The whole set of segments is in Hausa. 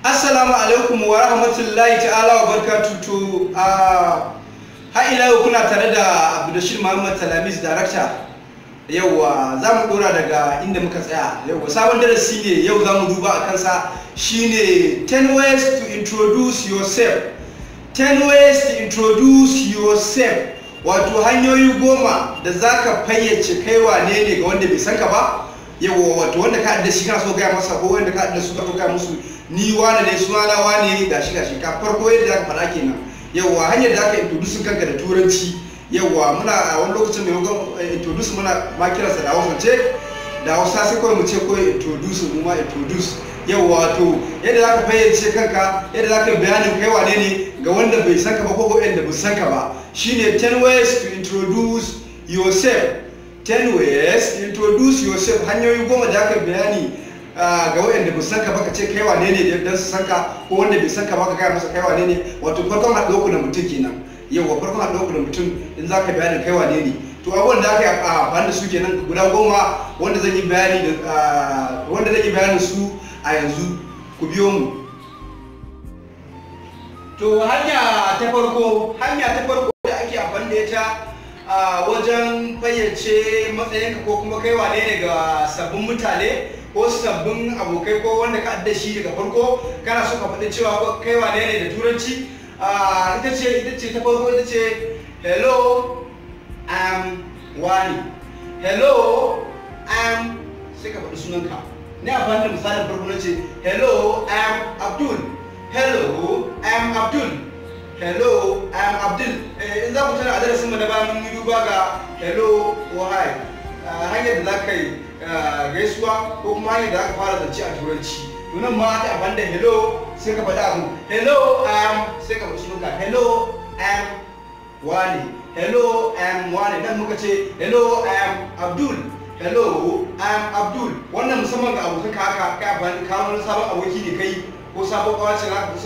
Assalamu alaikum wa rahmatullahi ta'ala wa barakatuh. To har ila yau kuna tare da Abdulrashid Muhammad Talamis, director. Yauwa, za mu dora daga inda muka tsaya. Yauwa, sabon darasi ne yau za mu duba a kansa, shine 10 ways to introduce yourself. 10 ways to introduce yourself, wato hanyoyi 10 da za ka fayyace kai wane ne ga wanda bai san ka ba. Yauwa, wato wanda ka haɗu da shi kana so gaya masa, ko wanda ka haɗu da su ka gaya musu, ni wane ne, sunana wane, gashi gashi. Ka farko yadda aka faɗa kenan. Yauwa, hanyar da aka introduce kanka da Turanci. Yauwa, muna a wani lokacin maimakon introduce muna ma kiransa da Hausa ce, da Hausa sai kawai mu ce kawai introduce, mu ma introduce. Yauwa, to yadda za ka fayyace kanka, yadda za ka yi bayanin kai wane ne ga wanda bai san ka ba ko wanda bai san ka ba, shine 10 ways to introduce yourself. 10 ways to introduce yourself, hanyoyi 10 da aka bayani ga waɗanda ba san ka ba, ka ce kai wane ne don su san ka, ko wanda bai san ka ba ka gaya masa kai wane ne. Wato farkon haɗuwar ku da mutum kenan. Yauwa, farkon haɗuwar ku da mutum in za ka bayanin kai wane ne. To abubuwan da aka yi amfani da su kenan guda 10 wanda zan yi bayani da wanda zan yi bayanin su a yanzu. Ku biyo mu. To hanya ta farko da ake amfani da ita a wajen fayyace matsayinka ko kuma kai wane ne ga sabbin mutane ko sabbin abokai ko wanda ka da shi daga farko, kana so ka faɗi cewa kai wane ne da Turanci, ita ce ta farko, ita ce "Hello, I'm wani." "Hello, I'm", sai ka faɗi sunanka. Ni amfani da misalin farko na ce, "Hello, I'm Abdul. Hello, I'm Abdul. Hello, I'm Abdul." In za ku tana a darasin mu na bayan, mun yi duba ga hello ko hi, hanyar da za ka yi gaisuwa ko kuma hanyar da aka fara zance a Turanci. To nan ma aka amfani da hello, sai ka faɗi abu, "Hello, I'm", sai ka faɗi sunanka. "Hello, I'm wane. Hello, I'm wane." Nan muka ce, "Hello, I'm Abdul. Hello, I'm Abdul." Wannan musamman ga abokan ka haka, kai amfani ka wani sabon aboki ne kai ko sabon kawace, za ka fi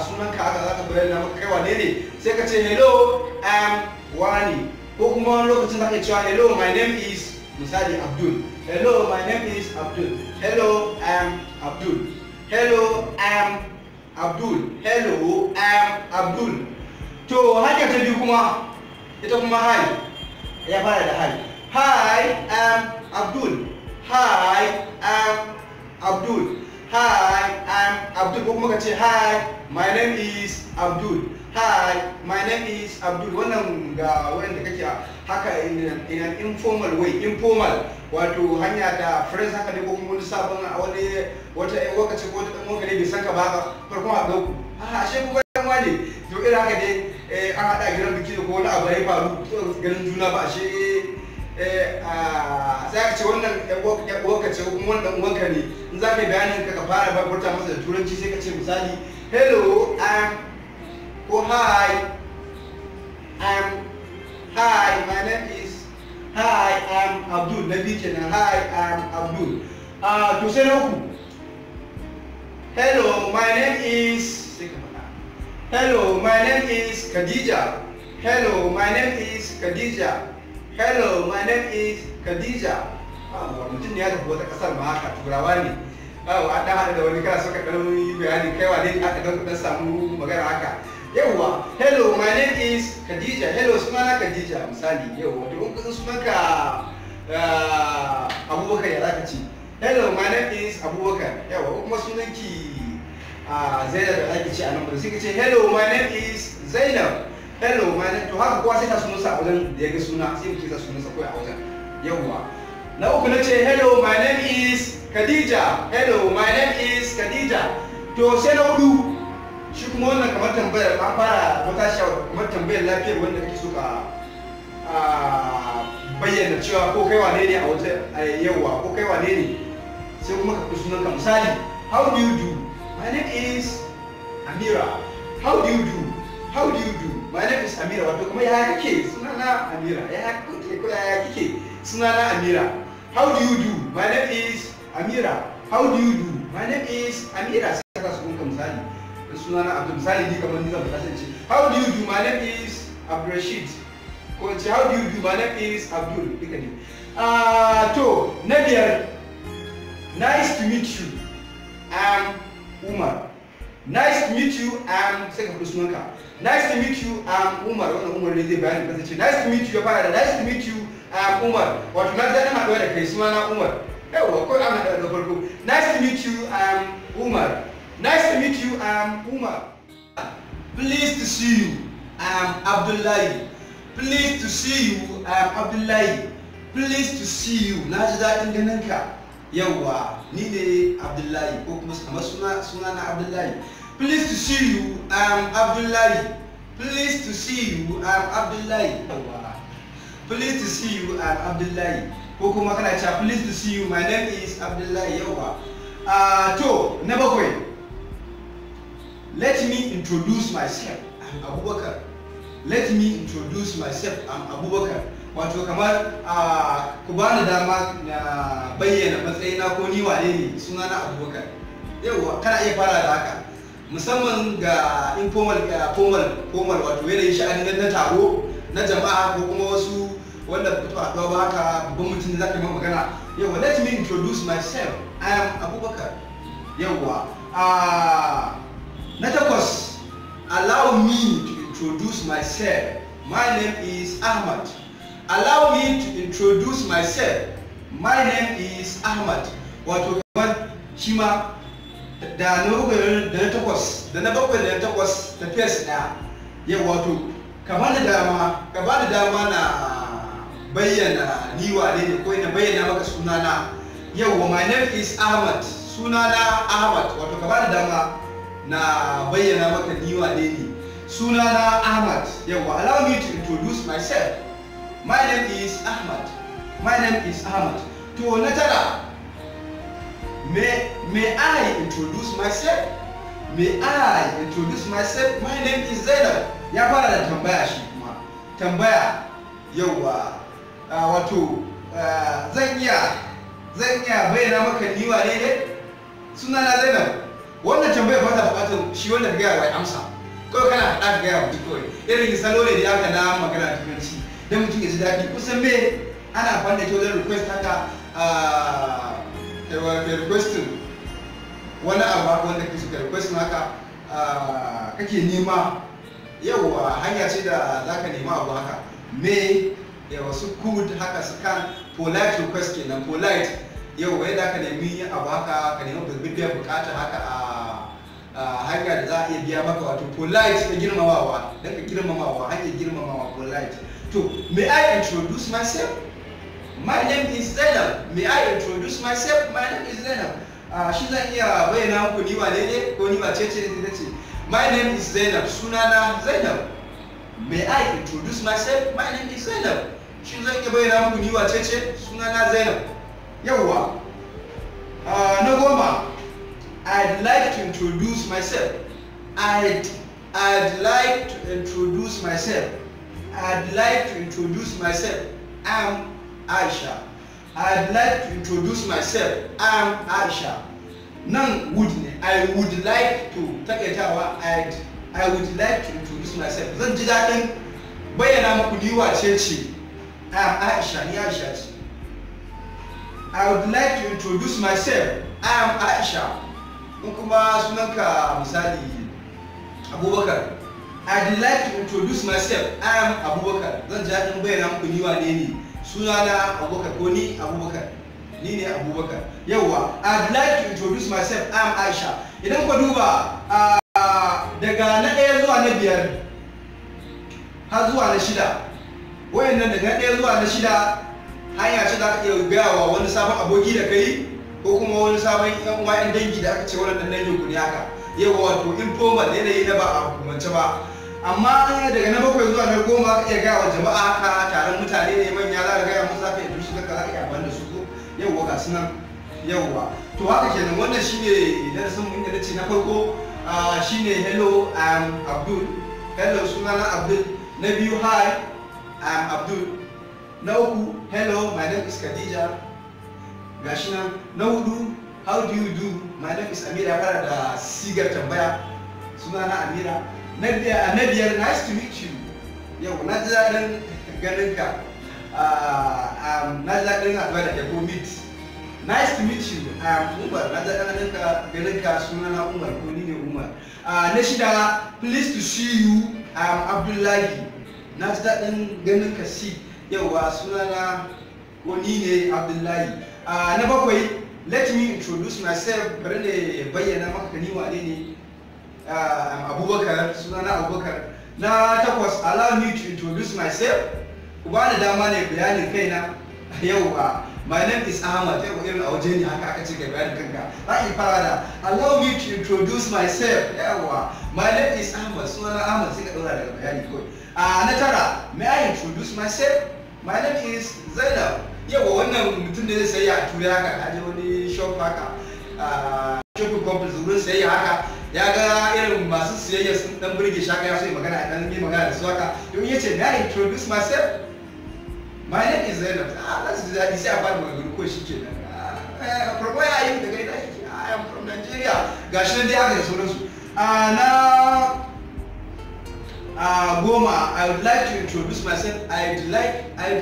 sunan ka haka, za ka bayyana maka kai wane ne, sai ka ce, "Hello, I'm wane." Ko kuma wani lokacin za ka cewa, "Hello, my name is", misali, Abdul. "Hello, my name is Abdul. Hello, I'm Abdul. Hello, I'm Abdul. Hello, I'm Abdul." To hanya ta biyu kuma, ita kuma hi, ya fara da hi. "Hi, I'm Abdul. Hi, I'm Abdul. Hi, I'm Abdul." Ko kuma ka ce, "Hi, my name is Abdul. Hi, my name is Abdul." Wannan ga wanda kake haka in an informal way, informal wato hanya da friends haka ne, ko kuma wani sabon wani wata lokaci ko wata dan uwanka ne bai san ka ba haka, farkon haɗuwar ku, a ashe kuma yan wane. To irin haka dai, an haɗa gidan biki ko wani abu ya faru, ganin juna ba, ashe sai aka ce wannan yan uwanka ce ko kuma wannan uwanka ne. In za ka yi bayanin ka, ka fara furta masa da Turanci, sai ka ce misali, "Hello, I'm", ko "Hi, I'm", "Hi, my name is", "Hi, I'm Abdul." Na biyu kenan, "Hi, I'm Abdul." To sai na uku, "Hello, my name is", sai ka faɗa, "Hello, my name is Khadija. Hello, my name is Khadija. Hello, my name is Khadija." Mutum ne ya tafi wata kasar ma haka, Turawa ne, an dan haɗu da wani, kana so ka ɗan yi bayani kai wane aka dan samu magana haka. Yawwa, "Hello, my name is Khadija. Hello, sunana Khadija", misali. Yawwa, to in sunanka Abubakar, ya zaka ce? "Hello, my name is Abubakar." Yawwa, ko kuma sunanki Zainab, da zaki ce a nan, sai ka ce, "Hello, my name is Zainab. Hello, my name." To haka kowa sai ta sunansa a wajen da ya ga suna, sai mutum sa sunansa kawai a wajen. Yawwa, na uku na ce, "Hello, my name is Khadija. Hello, my name is Khadija." To sai na hudu, shi kuma wannan kamar tambayar an fara wata kamar tambayar lafiyar wanda kake so ka bayyana cewa ko kai wane ne a wata. Yawwa, ko kai wane ne, sai kuma ka fi sunanka. Misali, "How do you do? My name is Amira. How do you do? How do you do? My name is Amira." Wato kuma yaya kake? Sunana Amira. Yaya kake ko yaya kike? Sunana Amira. "How do you do? My name is Amira. How do you do? My name is Amira." Sai ka sunanka, misali sunana Abdul, misali ni kamar ni zan faɗa, sai ce, "How do you do? My name is Abdulrashid." Ko ce, "How do you do? My name is Abdul." Duka ne. To na biyar, "Nice to meet you. I'm Umar. Nice to meet you, I'm, sai ka faɗi sunanka. Nice to meet you, I'm Umar. Wannan Umar ne zai bayani kansa, ce nice to meet you, ya fara da nice to meet you, I'm Umar. Wato na ji daɗin haɗuwa da kai, sunana Umar. Yawwa, ko an haɗu da farko. Nice to meet you, I'm Umar. Nice to meet you, I'm Umar. Pleased to see you, I'm Abdullahi. Pleased to see you, I'm Abdullahi. Pleased to see you, na ji daɗin ganin ka. Yawwa, ni ne Abdullahi, ko kuma kamar suna na Abdullahi. Pleased to see you, I'm Abdullahi. Pleased to see you, I'm Abdullahi. Yawwa. Pleased to see you, I'm Abdullahi. Ko kuma kana cewa pleased to see you, my name is Abdullahi. Yawwa. To, na bakwai. Let me introduce myself. I'm Abubakar. Let me introduce myself. I'm Abubakar. Wato kamar ku bani dama na bayyana matsayina ko ni wane ne, sunana Abubakar. Yawwa, kana iya fara da haka. Musamman ga informal, ga formal, wato yanayin sha'ani na taro na jama'a ko kuma wasu wanda ba ku taɓa haɗuwa ba haka, babban mutum da zaka yi magana. Yawwa, let me introduce myself. I am Abubakar. Yawwa. Na takwas, allow me to introduce myself. My name is Ahmad. Allow me to introduce myself. My name is Ahmad. Wato kamar shi ma da na bakwai da na takwas, da na bakwai da na takwas tafiyar su ɗaya. Yau wato ka ba da dama na bayyana ni wane ne ko na bayyana maka sunana. Yau, my name is Ahmad. Sunana Ahmad. Wato ka ba da dama na bayyana maka ni wane ne. Sunana Ahmad. Yawwa, allow me to introduce myself. My name is Ahmad. My name is Ahmad. To, na tara, may I introduce myself? May I introduce myself? My name is Zainab. Ya fara da tambaya shi kuma. Tambaya, yawwa, wato zan iya bayyana maka ni wane ne? Sunana Zainab. Wannan tambaya ba ta bukatar shi wanda ka gaya wa amsa. Kawai kana faɗa ka gaya wa mutum kawai. Irin salo ne da aka na magana Turanci don mutum ya ji daɗi. Kusan me ana amfani da ita wajen request haka, kai requesting wani abu haka wanda kake so ka requesting haka, kake nema. Yawwa, hanya ce da za ka nema abu haka. May, yawa, su could haka, su can, polite request kenan, polite. Yawwa, yadda ka nemi abu haka, ka nemi biyan bukata haka a hanya da za a iya biya maka, wato polite ta girmamawa, don ka girmamawa, hanyar girmamawa, polite. To, may I introduce myself? My name is Zainab. May I introduce myself? My name is Zainab. Shi zan iya bayyana muku ni wane ne ko ni wace ce ne ce. My name is Zainab. Sunana Zainab. May I introduce myself? My name is Zainab. Shi zan iya bayyana muku ni wace ce? Sunana Zainab. Yawwa. Na 10, I'd like to introduce myself. I'd like to introduce myself. I'd like to introduce myself. I'm Aisha. I'd like to introduce myself. I'm Aisha. Nan would ne. I would like to, takaitawa, I would like to introduce myself. Zan ji daɗin bayyana muku ni wace ce. I'm Aisha, ni Aisha ce. I would like to introduce myself. I am Aisha. In kuma sunanka misali Abubakar. I'd like to introduce myself. I am Abubakar. Zan ji daɗin bayyana muku ni wane ne. Sunana Abubakar ko ni Abubakar. Ni ne Abubakar. Yawwa, I'd like to introduce myself. I am Aisha. Idan ku duba daga na ɗaya zuwa na biyar har zuwa na shida. Wayannan daga na ɗaya zuwa na shida hanya ce za ka iya gaya wa wani sabon aboki da kai ko kuma wani sabon yan uwa, yan dangi da aka ce wannan dan dangin ku ne haka. Yawwa, wato informal, yanayi na ba a hukumance ba. Amma daga na bakwai zuwa na 10 ka iya gaya wa jama'a haka, taron mutane ne manya, za ka gaya musu, za ka iya dusu ka, za ka iya amfani da su ko. Yawwa, ga su nan. Yawwa, to haka kenan. Wannan shine darasin mu inda nace na farko shine hello, I'm Abdul. Hello, sunana Abdul. Na biyu, hi, I'm Abdul. Na uku, hello, my name is Khadija. Gashi nan. Na hudu, how do you do, my name is Amira. Fara da sigar tambaya, sunana Amira. Na biyar, nice to meet you. Yau na ji daɗin ganin ka, na ji daɗin haɗuwa da kai ko meet. Nice to meet you, I am Umar. Na daɗin ganin ka, sunana Umar ko ni ne Umar. Na shida, pleased to see you, I am Abdullahi. Na ji daɗin ganin ka, si yauwa, sunana ko ni ne Abdullahi. Na bakwai, let me introduce myself, bari ne bayyana maka ni wane ne. I'm Abubakar, sunana Abubakar. Na takwas, allow me to introduce myself, ku ba ni dama ne bayanin kaina. Yauwa, my name is Ahmad. Yau irin a waje ne haka aka ce ka bayanin kanka, za a yi fara da "Allow me to introduce myself." Yauwa, my name is Ahmad, sunana Ahmad, sai ka ɗora daga bayani kawai. Na tara, may I introduce myself? My name is Zainab. Yauwa, wannan mutum da zai sayayya a Turai haka, ka je wani shop haka, shopping complex, wurin sayayya haka, ya ga irin masu siyayya sun dan burge shi haka, ya so yi magana, dan yi magana da su haka, to in yace, "May I introduce myself? My name is Zainab," ah, za su ji daɗi, sai a fara maganganu ko shi kenan. "From where are you?" Daga ina kike? "I am from Nigeria." Gashi nan dai haka da sauransu. Na 10, I would like to introduce myself. I would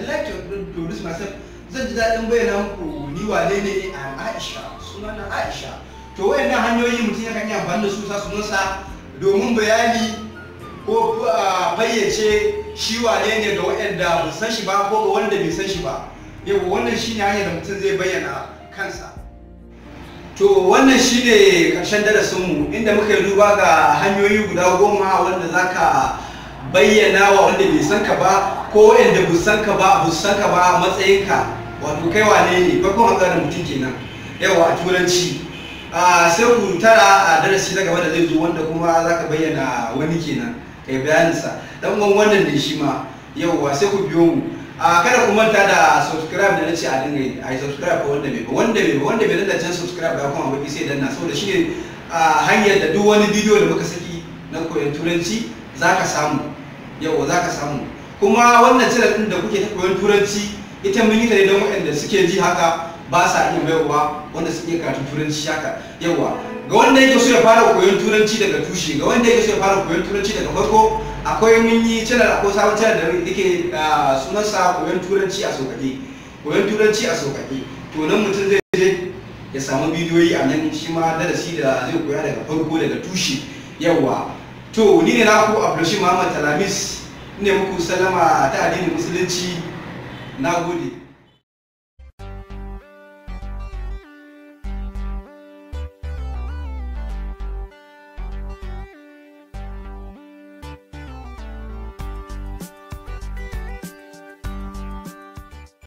like to introduce myself. Zan ji daɗin bayyana muku ni wane ne. I am Aisha, sunana Aisha. To, wayannan hanyoyi mutum yakan yi amfani da su, sa sunansa domin bayani ko fayyace shi wane ne ga waɗanda ba san shi ba ko ga wanda bai san shi ba. Yau wannan shine hanyar da mutum zai bayyana kansa. To, wannan shine karshen darasinmu, inda muka yi duba ga hanyoyi guda 10 wanda zaka bayyana wa wanda bai san ka ba ko wanda ba san ka ba, ba san ka ba, matsayinka, wato kai wane ne, farkon haɗuwa da mutum kenan, yawa, a Turanci. Sai ku tara a darasi na gaba da zai zo, wanda kuma zaka bayyana wani kenan, kai bayaninsa, dan uwan wannan ne shi ma. Yauwa, sai ku biyo mu. Kada ku manta da subscribe da nace a dinga yi, a yi subscribe. Wanda bai ba, wanda bai danna can subscribe da kuma baki, sai danna, saboda shine hanyar da duk wani bidiyo da muka saki na koyon Turanci zaka samu. Yauwa, zaka samu. Kuma wannan channel din da kuke ta koyon Turanci, ita mun yi ta ne don waɗanda suke ji haka ba sa iya mayarwa, wanda suke karatun Turanci haka. Yauwa, ga wanda yake so ya fara koyon Turanci daga tushe, ga wanda yake so ya fara koyon Turanci daga farko, akwai, mun yi channel, akwai sabon channel da yake sunansa Koyon Turanci a Sauƙaƙe, Koyon Turanci a Sauƙaƙe. To, nan mutum zai je ya samu bidiyoyi a nan, shi ma darasi da zai koya daga farko, daga tushe. Yauwa, to, ni ne naku Abdulrashid Muhammad Talamis, ne muku sallama ta addinin Musulunci. Na gode.